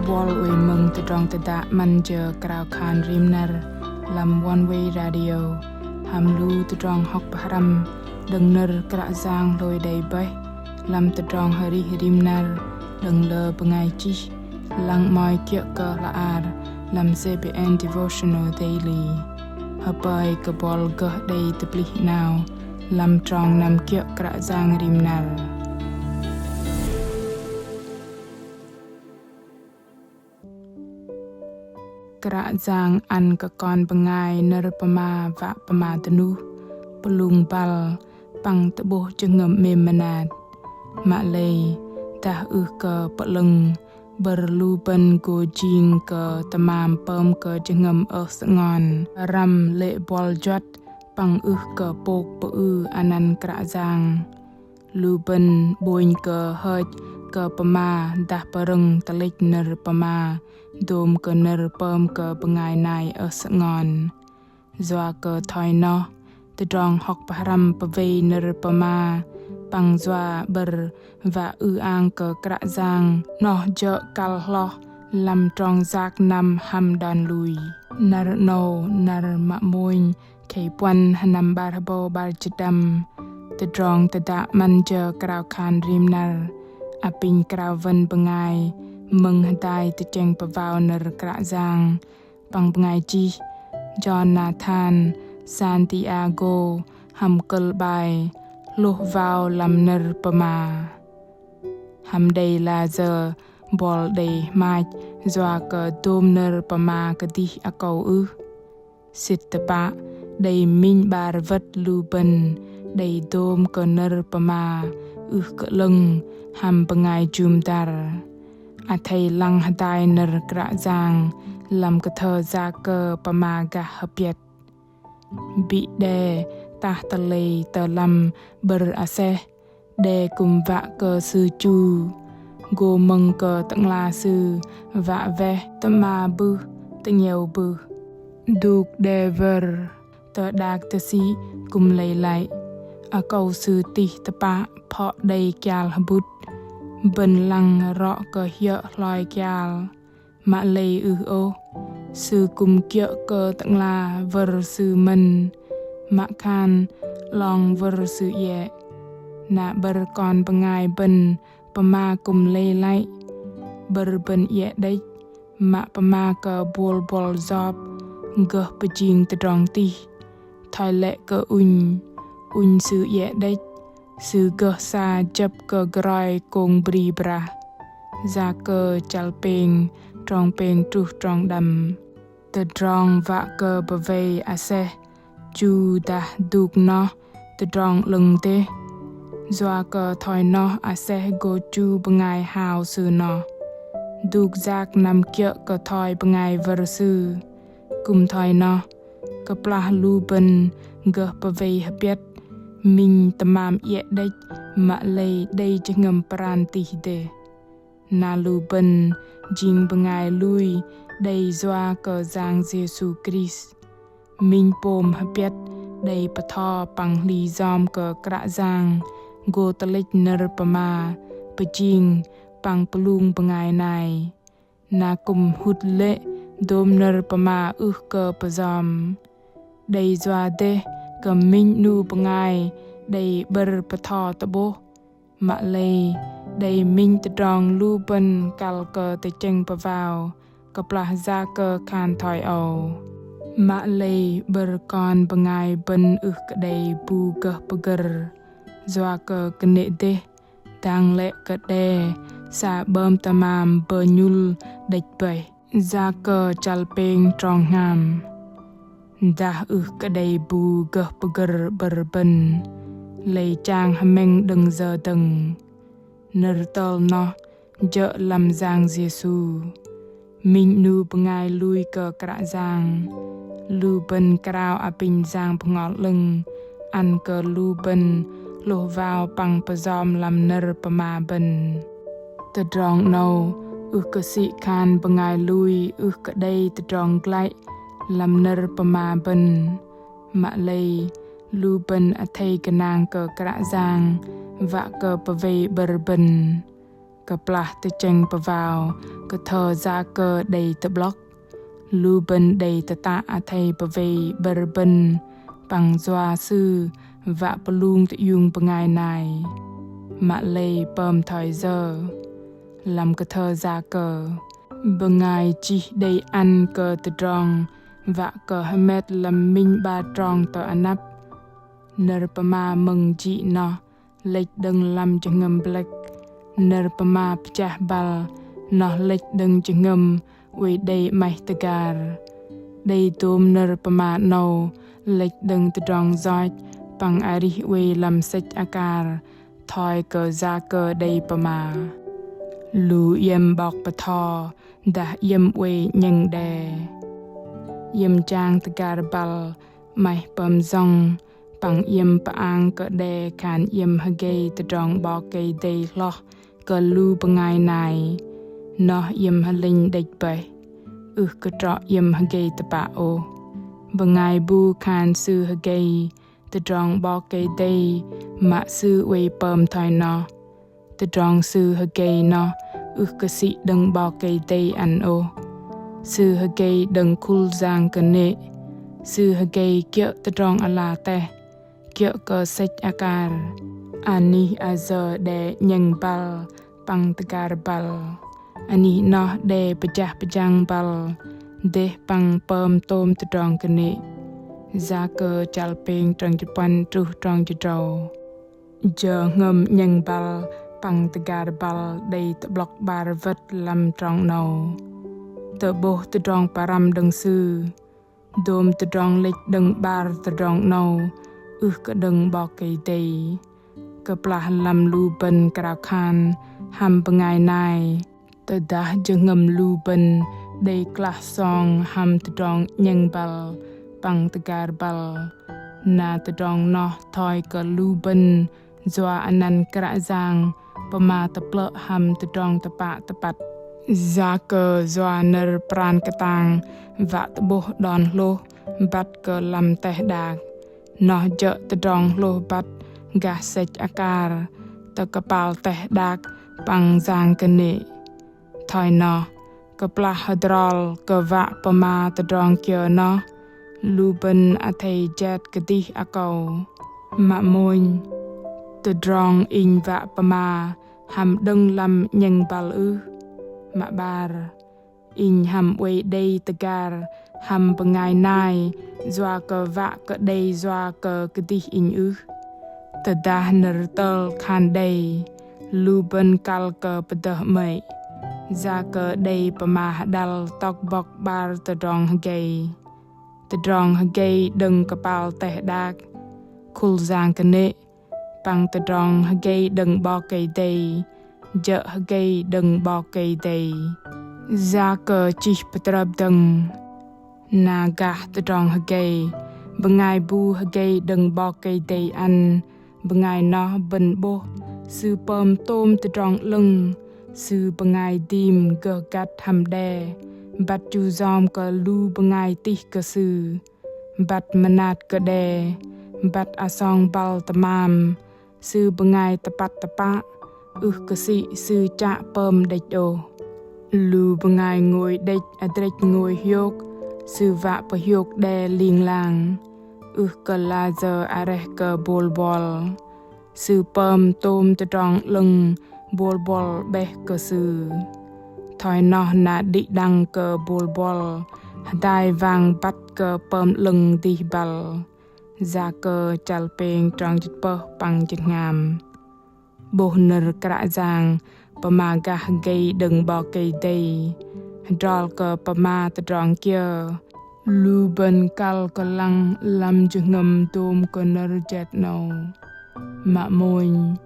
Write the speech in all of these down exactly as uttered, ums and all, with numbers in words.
Buăl oei mơ̆ng tơdrong tơdă 'Măn jơ krao khan rim năr lăm One Way Radio hăm lu tơdrong hŏk pơhrăm đơ̆ng nơ̆r Kră Yang hlôi đei bơih lăm tơdrong arih rim năr đơ̆ng lơ bơngai chih lăng 'mơ̆i kiơ̆ kơ hla ar lăm C B N Devotional Daily. Hơpơi kơ buăl gơh đei tơplih 'nao lăm trong năm kiơ̆ Kră Yang rim năr. Kră Yang ăn kơ kon bơngai nơ̆r pơma wă pơma dơnuh, pơlung băl păng tơ'bôh jơhngơ̆m 'mêm mơnat. Mă lei dah ưh kơ pơ'lơ̆ng, bơ̆r lu bơ̆n gô jing kơ tơmam pơm kơ jơhngơ̆m ơh sơngon. Răm lê̆ buăl juăt păng ưh kơ pôk pơư anăn Kră Yang. Lu bơ̆n 'bônh kơ hơch kơ pơma dah pơrơ̆ng tơlĕch nơ̆r pơma dôm kơ nơ̆r pơm kơ bơngai nai ơh sơngon. Yua kơ thoi noh, tơdrong hŏk pơhrăm pơwei nơ̆r pơma păng yua bơ̆r wă ư-ang kơ Kră Yang 'noh jơ̆ kăl hloh lăm trong yak năm hăm đon lui. Năr 'nâu năr mă mônh khei puăn hơnăm 'bar hơbâu 'bar jĭt đăm. Tơdrong tơdă 'Măn jơ krao khan rim năr apinh krao wơ̆n bơngai mơ̆ng hơdai tơchĕng pơwao nơ̆r Kră Yang păng bơngai chih Jonathan Santiago hăm kơ̆l 'bai Hlôh wao lăm nơ̆r pơma. Hăm đei layơ buăl đei hmach yua kơ dôm nơ̆r pơma kơdih akâu ưh? Sĭt tơpă, đei minh 'bar wơ̆t lu bơ̆n đei dôm kơ nơ̆r pơma ưh kơ 'lơ̆ng hăm bơngai jŭm dăr. Athei lăng hơdai nơ̆r Kră Yang lăm kơthơ Yakơ pơma gah hơpiăt. Bĭ đe tah tơlei tơ lăm bơ̆r aseh, đe kư̆m wă kơ sư chu, gô mơ̆ng kơ tơ'ngla sư wă weh tơ'ma bưh tơ'ngiĕo bưh. Duk đe wơ̆r tơ đak tơsĭ kư̆m lei lăi, akâu sư tih tơpă phŏ đei kial hơbŭt. Bơ̆n lăng rŏ kơ hiơ̆ hloi kial. Mă lei ưh ôh, sư kư̆m kiơ̆ kơ tơ'ngla wơ̆r sư mơ̆n, mă khan 'long wơ̆r sư iĕ. Na bơ̆r kon bơngai bơ̆n pơma kư̆m lei lăi, bơ̆r bơ̆n iĕ đĕch, mă pơma kơ bôl buăl yop gơh pơjing tơdrong tih. Thoi lĕ kơ ŭnh, ŭnh sư iĕ đĕch, sư gơh sa jơ̆p kơ groi kông bri brah. Yakơ chăl pêng, trong pêng truh trong đăm. Tơdrong wă kơ pơwei aseh chu dah duk noh tơdrong 'lơ̆ng dêh. Yua kơ thoi noh aseh gô chu bơngai hao sư noh. Duk yak năm kiơ̆ kơ thoi bơngai wơ̆r sư. Kư̆m thoi noh, kơplah lu bơ̆n gơh pơwei hơpiăt, minh tơmam iĕ đĕch mă lei đei jơhngơ̆m pran tih dêh. Na lu bơ̆n jing bơngai lui đei yua kơ Yang Yêsu Krist. Minh pôm hơpiăt đei pơtho păng hli yom kơ Kră Yang gô tơlĕch nơ̆r pơma pơjing păng pơlung bơngai nai. Na kư̆m hŭt lê̆ dôm nơ̆r pơma ưh kơ pơyom. Đei yua dêh kơ minh 'nu bơngai đei 'bơ̆r pơtho tơ'bôh. Mă lei đei minh tơdrong lu bơ̆n kăl kơ tơchĕng pơwao, kơplah Yakơ khan thoi âu. Mă lei 'bơ̆r kon bơngai bơ̆n ưh kơ đei bu gơh pơgơ̆r. Yua kơ kơnê̆ dêh dang lĕ kơ đe sa 'bơm tơmam bơnhŭl đĕch bơih. Yakơ chăl pêng trong hngam. Dah ưh kơ đei bu gơh pơgơ̆r 'bơ̆r bơ̆n, lei chang hơmĕng đơ̆ng yơ dơ̆ng. Nơ̆r tơl noh jơ̆ lăm Yang Yêsu. Minh 'nu bơngai lui kơ Kră Yang, lu bơ̆n krao apinh Yang Bơhngol 'Lơ̆ng ăn kơ lu bơ̆n hlôh wao păng pơyom lăm nơ̆r pơma bơ̆n. Tơdrong 'nâu ưh kơ sĭ khan bơngai lui ưh kơ đei tơdrong glăi lăm nơ̆r pơma bơ̆n. Mă lei lu bơ̆n athei gơnang kơ Kră Yang wă kơ pơwei 'bơ̆r bơ̆n. Kơplah tơchĕng pơwao kơ thơ Yakơ đei tơ'blŏk, lu bơ̆n đei tơtă athei pơwei 'bơ̆r bơ̆n păng yua sư wă pơlung tơiung bơngai nai. Mă lei pơm thoi yơ? Lăm kơ thơ Yakơ, bơngai chih đei ăn kơ tơdrong wă kơ hơmet lăm minh 'bar trong tơ anăp. Nơ̆r pơma mơ̆ng jĭ noh lĕch đơ̆ng lăm jơhngơ̆m blĕk. Nơ̆r pơma pơchah băl noh lĕch đơ̆ng jơhngơ̆m oei đei 'maih tơgar. Đei dôm nơ̆r pơma 'nâu lĕch đơ̆ng tơdrong yoch păng arih oei lăm sĕch akar thoi kơ Yakơ đei pơma. Lu iĕm 'bok bơtho dah iĕm oei 'nhĕng đe. Iĕm jang tơgar băl 'maih pơm yŏng păng iĕm pơang kơ đe khan iĕm hơgei tơdrong 'Bok Kei-Dei hloh kơ lu bơngai nai. Noh iĕm hơlĕnh đĕch bơih, ưh kơ trŏ iĕm hơgei tơpă ôh. Bơngai bu khan sư hơgei tơdrong 'Bok Kei-Dei mă sư oei pơm thoi noh. Tơdrong sư hơgei noh ưh kơ sĭ đơ̆ng 'Bok Kei-Dei ăn ôh. Sư hơgei đơ̆ng khul yang kơnê̆. Sư hơgei kiơ̆ tơdrong ala teh, kiơ̆ kơ sĕch akar. Anih ayơ đe 'nhĕng băl păng tơgar băl. Anih noh đe pơjah pơjang băl dêh păng pơm tôm tơdrong kơnê̆. Yakơ chăl pêng trong jĭt puăn truh trong jĭt drâu. Jơhngơ̆m 'nhĕng băl păng tơgar băl đei tơ'blŏk 'bar wơ̆t lăm trong 'nâu. Tơ'bôh tơdrong pơrăm đơ̆ng sư. Dôm tơdrong lĕch đơ̆ng 'bar tơdrong 'nâu ưh kơ đơ̆ng 'Bok Kei-Dei. Kơplah lăm lu bơ̆n krao khan hăm bơngai nai, tơdah jơhngơ̆m lu bơ̆n đei klah song hăm tơdrong 'nhĕng băl păng tơgar băl, na tơdrong noh thoi kơ lu bơ̆n yua anăn Kră Yang pơma tơplơ̆ hăm tơdrong tơpă tơpăt. Yakơ yua nơ̆r pran kơtang wă tơ'bôh đon hlôh băt kơ lăm teh đak. Noh jơ̆ tơdrong hlôh băt gah sĕch akar tơ kơpal teh đak păng yang kơnê̆. Thoi noh, kơplah hơdrol kơ wă pơma tơdrong kiơ noh, lu bơ̆n athei jet kơdih akâu. Mă mônh, tơdrong inh wă pơma hăm đơ̆ng lăm 'nhĕng băl ưh? Mă 'bar, inh hăm oei đei tơgar hăm bơngai nai yua kơ wă kơ đei yua kơ kơdih inh ưh? Tơdah nơ̆r tơl khan đei, lu bơ̆n kăl kơ pơdơh 'mơ̆i. Yakơ đei pơma hơđăl tŏk bŏk 'bar tơdrong hơgei. Tơdrong hơgei đơ̆ng kơpal teh đak, khul yang kơnê̆, păng tơdrong hơgei đơ̆ng 'Bok Kei-Dei, jơ̆ hơgei đơ̆ng 'Bok Kei-Dei. Yakơ chih pơtrơp dơ̆ng. Na gah tơdrong hơgei, bơngai bu hơgei đơ̆ng 'Bok Kei-Dei ăn, bơngai noh bơ̆n 'bôh sư pơm tôm tơdrong 'lơ̆ng, sư bơngai dim gơh găt hăm đe, băt chu yom kơ lu bơngai tih kơ sư. Băt mơnat kơ đe, băt asong băl tơmam, sư bơngai tơpăt tơpă, ưh kơ sĭ sư chă pơm đĕch ôh. Lu bơngai ngôi đĕch adrĕch ngôi hiôk, sư wă pơhiôk đe ling lang, ưh kơ layơ areh kơ bôl buăl. Sư pơm tôm tơdrong 'lơ̆ng bôl buăl 'beh kơ sư. Thoi noh na đĭ đăng kơ bôl buăl, hơdai wang băt kơ pơm 'lơ̆ng dih băl. Yakơ chăl pêng trong jĭt pơh păng jĭt hngam. 'Bôh nơ̆r Kră Yang pơma gah hơgei đơ̆ng 'Bok Kei-Dei, hơdrol kơ pơma tơdrong kiơ, lu bơ̆n kăl kơ lăng lăm jơhngơ̆m dôm kơ nơ̆r jet 'nâu. Mă mônh,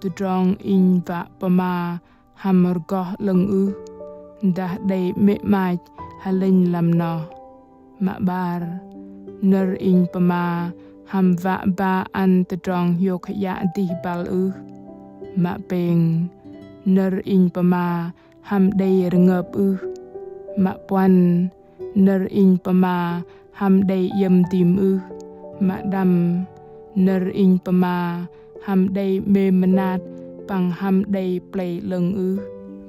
tơdrong inh wă pơma hăm rơgoh 'lơ̆ng ưh, dah đei 'mê̆ 'mach hơlĕnh lăm noh? Mă 'bar, nơ̆r inh pơma hăm wă ba ăn tơdrong hiôk hơyă dih băl ưh? Mă pêng, nơ̆r inh pơma hăm đei rơngơp ưh? Mă puăn, nơ̆r inh pơma hăm đei iĕm dim ưh? Mă đăm, nơ̆r inh pơma hăm đei 'mêm mơnat păng hăm đei plei 'lơ̆ng ưh?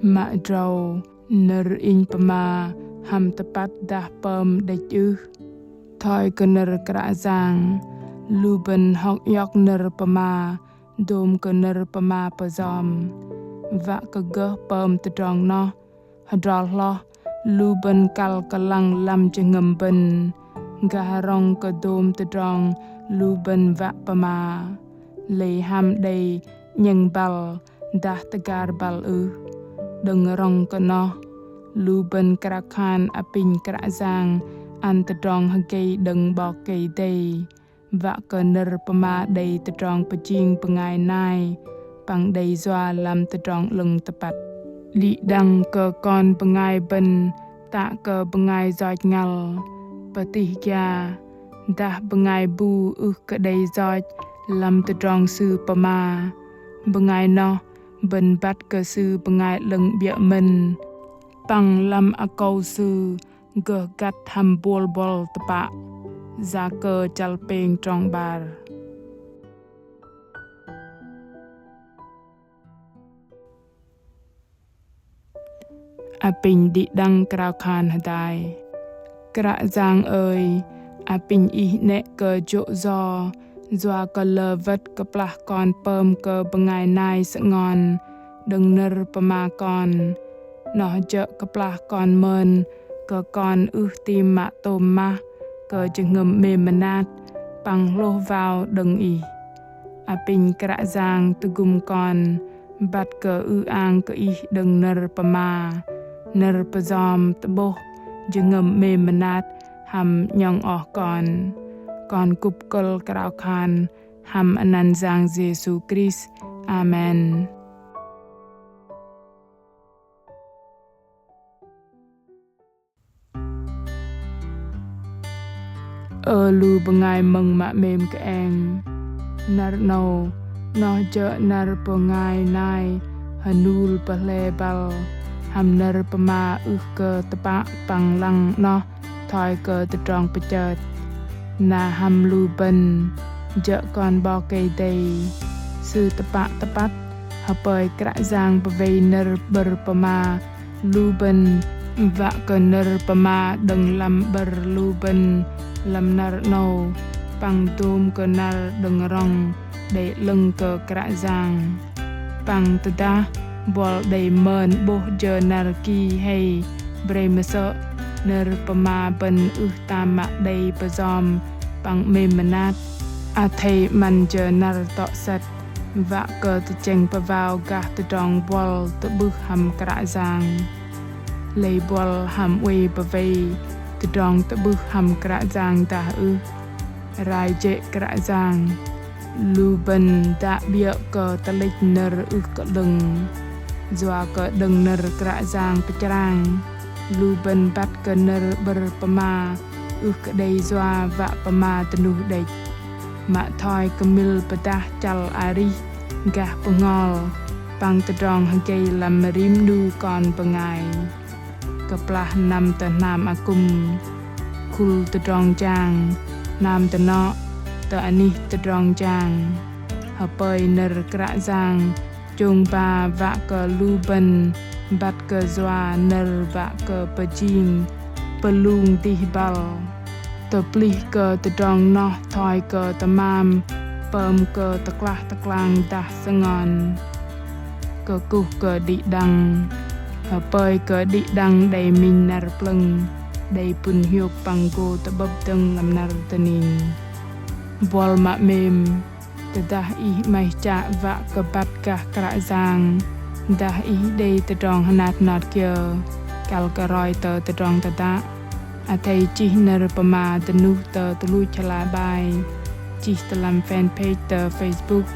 Mă drâu nơ̆r inh pơma hăm tơpăt dah pơm đĕch ưh? Thoi kơ nơ̆r Kră Yang, lu bơ̆n hŏk iŏk nơ̆r pơma dôm kơ nơ̆r pơma pơjom. Wă kơ gơh pơm tơdrong noh, hơdrol hloh lu bơ̆n kăl kơ lăng lăm jơhngơ̆m bơ̆n, gah rŏng kơ dôm tơdrong lu bơ̆n wă pơma. Lei hăm đei 'nhĕng băl dah tơgar băl ưh? Đơ̆ng rŏng kơ noh, lu bơ̆n krao khan apinh Kră Yang ăn tơdrong hơgei đơ̆ng 'Bok Kei-Dei, wă kơ nơ̆r pơma đei tơdrong pơjing bơngai nai păng đei yua lăm tơdrong 'lơ̆ng tơpăt. Đĭ đăng kơ kon bơngai bơ̆n tă kơ bơngai yoch ngăl, pơtih gia, dah bơngai bu ưh kơ đei yoch lăm tơdrong sư pơma, bơngai noh bơ̆n băt kơ sư bơngai 'lơ̆ng 'biơ̆ mơ̆n, păng lăm akâu sư gơh găt hăm bôl buăl tơpă. Yakơ chăl pêng trong 'bar. Apinh đĭ đăng krao khan hơdai. Kră Yang ơi, apinh Ih 'nĕ kơ jô̆ yo, yua kơ lơ wơ̆t kơplah kon pơm kơ bơngai nai sơngon đơ̆ng nơ̆r pơma kon. Noh jơ̆ kơplah kon mơn kơ kon ưh tam mă tôm mah kơ jơhngơ̆m 'mêm mơnat păng hlôh wao đơ̆ng Ih. Apinh Kră Yang tơgŭm kon băt kơ ư-ang kơ Ih đơ̆ng nơ̆r pơma, nơ̆r pơjom tơ'bôh jơhngơ̆m 'mêm mơnat hăm 'nhŏng oh kon. Kon kŭp kơ̆l krao khan hăm anăn Yang Yêsu Krist. Amen. Ơ lu bơngai mơ̆ng mă 'mêm kơeng. Năr 'nâu, noh jơ̆ năr bơngai nai hơnul pơhle băl hăm nơ̆r pơma ưh kơ tơpă păng lăng noh thoi kơ tơdrong pơchơt. Na hăm lu bơ̆n jơ̆ kon 'Bok Kei-Dei, Sư tơpă tơpăt hơpơi Kră Yang pơwei nơ̆r 'bơ̆r pơma lu bơ̆n, wă kơ nơ̆r pơma đơ̆ng lăm 'bơ̆r lu bơ̆n lăm năr 'nâu păng dôm kơ năr đơ̆ng rŏng đei 'lơ̆ng kơ Kră Yang. Păng tơdah buăl đei mơn 'bôh jơ năr ki hei brei mơsơ̆ nơ̆r pơma bơ̆n ưh tam mă đei pơjom păng 'mêm mơnat, athei 'măn jơ năr tŏ sĕt, wă kơ tơchĕng pơwao gah tơdrong buăl tơ'bưh hăm Kră Yang. Lei buăl hăm oei pơwei tơdrong tơ'bưh hăm Kră Yang dah ưh? Rai jê̆ Kră Yang, lu bơ̆n dă 'biơ̆ kơ tơlĕch nơ̆r ưh kơ 'lơ̆ng. Yua kơ đơ̆ng nơ̆r Kră Yang pơchrang, lu bơ̆n băt kơ nơ̆r 'bơ̆r pơma ưh kơ đei yua wă pơma dơnuh đĕch. Mă thoi kơmil pơdah chăl arih gah bơhngol păng tơdrong hơgei lăm rim 'nu kon bơngai. Kơplah năm tơ hnam akŭm, khul tơdrong jang, hnam dơnŏ, tơ anih tơdrong jang. Hơpơi nơ̆r Kră Yang chông ba wă kơ lu bơ̆n băt kơ yua nơ̆r wă kơ pơjing pơlung dih băl. Tơplih kơ tơdrong noh thoi kơ tơmam pơm kơ tơklah tơklang dah sơngon. Kơkuh kơ đĭ đăng. Hơpơi kơ đĭ đăng đei minh năr plơ̆ng, đei pŭn hiôk păng gô tơ'bơ̆p dơ̆ng lăm năr dơning. Buăl mă 'mêm, tơdah ih 'maih chă wă kơ băt gah Kră Yang, dah ih đei tơdrong hơnat hơnot kiơ, kăl kơ roi tơ tơdrong tơdă, athei chih nơ̆r pơma dơnuh tơ tơluch hla bơar, chih tơ lăm fanpage tơ Facebook,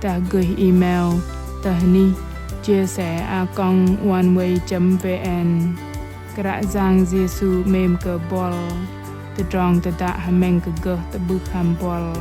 dah gơih email tơ hơnih chia sẻ a còng oneway chấm vn. Kră Yang Yêsu 'mêm kơ buăl. Tơdrong tơdă hơmĕng kơ gơh tơ'bưh hăm buăl.